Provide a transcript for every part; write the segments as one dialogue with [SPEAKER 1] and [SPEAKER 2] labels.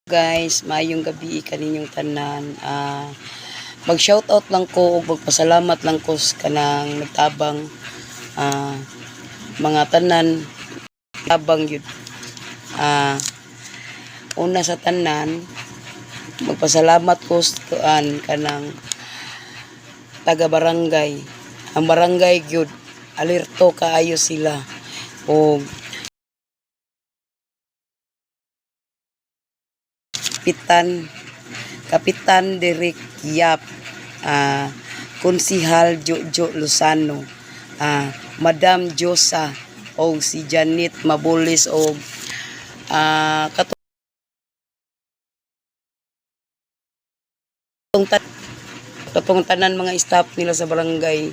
[SPEAKER 1] Guys, maayong gabi kaninyong tanan. Mag shoutout lang ko ug magpasalamat lang ko sa kanang nagtabang, mga tanan tabang yun. Una sa tanan, magpasalamat ko sa kuan, kanang taga barangay. Ang barangay gyud, alerto kaayo sila og Kapitan Derek Yap, Konsihal Jojo Lozano, Madam Josa og si Janet Mabulis og katong tanan mga staff nila sa barangay.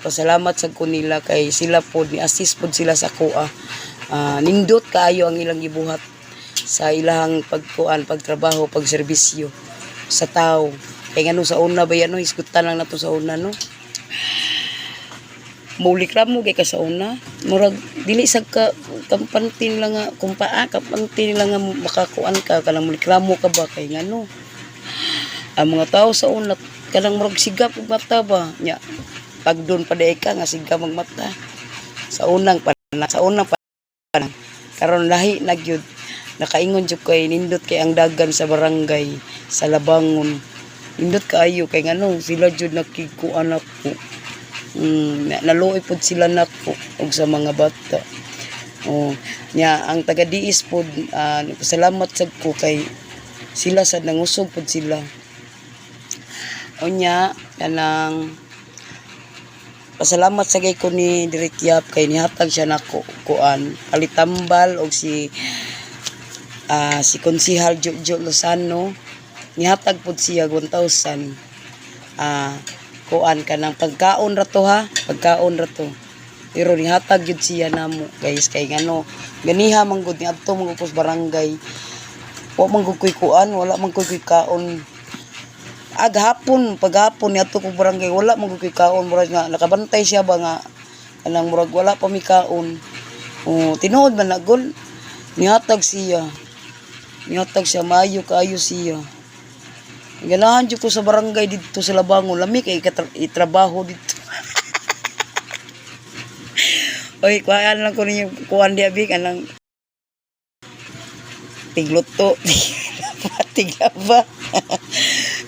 [SPEAKER 1] Pasalamat sa ko nila kay sila pod ni assist pod sila sa kuha. Nindot kaayo ang ilang gibuhat sa ilahang pagkuan, pagtrabaho, pagserbisyo sa tao. Kay ngano sa una ba yan, no, hisgutan lang nato sa una, no. Mulikramo kay ka sa una. Murag dili sa ka kampantin lang nga kumpaa, kampantin lang nga makakuan ka kanang mulikramo ka ba, kay ngano ang mga tao sa una kanang murag sigap og mata ba nya, pagdon pa diay ka nga sigap mag mata sa unang pa. Karon lahi na gyud, nakaingon jud kay nindot kay ang dagan sa barangay sa Labangon. Nindot kaayo kay ngano sila jud nakikuan ako. Naluoy pod sila nako og sa mga bata. Oh, nya ang taga Diis pod, salamat sad ko kay sila sad nangusog pod sila. Unya kanang pasalamat sa gay ko ni Direk Yap kay nihatag siya nako kuan, palitambal, og si Konsihal Jojo Lozano nihatag pod siya 1,000. Kuan, kanang pagkaon ra to ha, pagkaon ra to, pero nihatag gyud siya namo, guys, kay ngano ganiha man gud ni adto man gud ko sa barangay, wa man gud koy kuan, wala man koy kaon. Aghapon, paghapon ni adto ko barangay, wala man gud koy kaon. Murag nga nakabantay siya ba nga kanang murag wala pa mi kaon. Oh, tinuod man na gud nihatag siya, nihatag siya. Maayo kaayo siya. Ganahan jud ko sa barangay didto sa Labangon, lami kay itrabaho didto. Oy, kuhaan lang ko ninyo kuan di abi, kanang tigluto, tiglaba.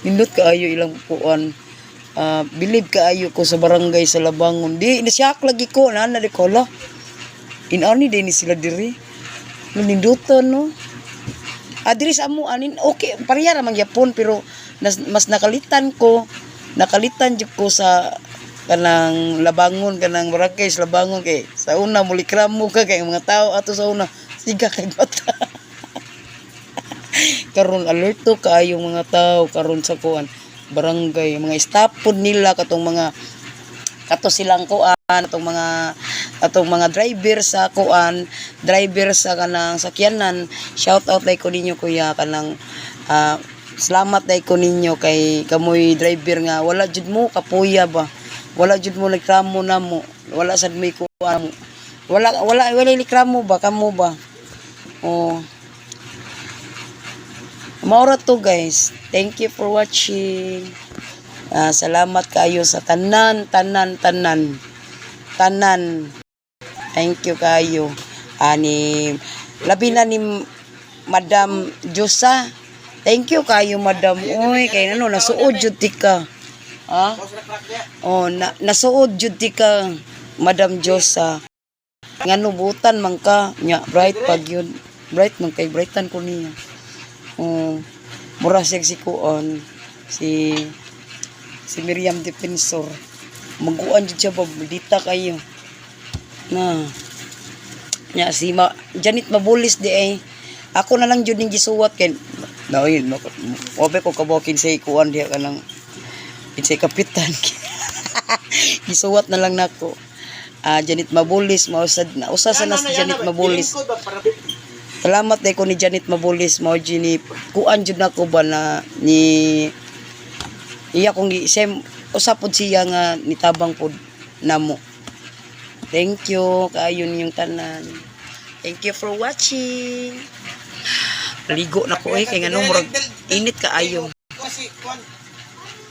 [SPEAKER 1] Nindot kaayo ilang kuan. Bilib kaayo ko sa barangay sa Labangon. Di nasyak lagi ko na na di ko la. Inani din ni sila diri. Nindutan, no. Diri sa amo anin okay, pareha ra man gyapon, pero mas nakalitan ko, nakalitan jud ko sa kanang Labangon, kanang barangay sa Labangon, kay sa una mulikramo ka kay ang mga tao ato sa una siga kay bata. Karon alerto kaayo mga tao karon sa kuan, barangay, mga staff pod nila, katong mga kato silang kuan, atong mga driver sa kuan, driver sa kanang sakyanan. Shout out dai ko ninyo, kuya, kanang salamat dai ko ninyo kay kamoy driver nga wala jud mo kapuya ba, wala jud mo nagkramo namo, wala sad may kuan mo, wala wala wala likramo ba kamo ba. Oh, maura to, guys. Thank you for watching. Salamat kayo sa tanan, tanan, tanan. Tanan. Thank you kayo. Ani labi na ni Madam Josa. Thank you kayo, Madam. Uy, kay ano nasuod jud ti ka. Ha? Oh, nasuod jud ti ka, Madam Josa. Ngano butan man ka nya, bright pag yun. Bright man kay brightan ko niya. Oh, mura siya si kuon si si Miriam Defensor. Maguan jud siya ba, dita kayo. Na. Nya si Janet Mabulis di ay. Ako na lang jud ning gisuwat kay na yun, no, wabe ko kabokin sa kuan diha kanang kinsay kapitan. Gisuwat na lang nako. Janet Mabulis mao sad na usa sa na si Janet Mabulis. Salamat day ko ni Janet Mabulis, mao jud ni kuan jud nako ba na ni iya kong gi sem usa pod siya nga nitabang pod namo. Thank you kaayo ninyong tanan. Thank you for watching. Ligo na ko eh, kay ngano murag init kaayo.
[SPEAKER 2] Kasi kuan.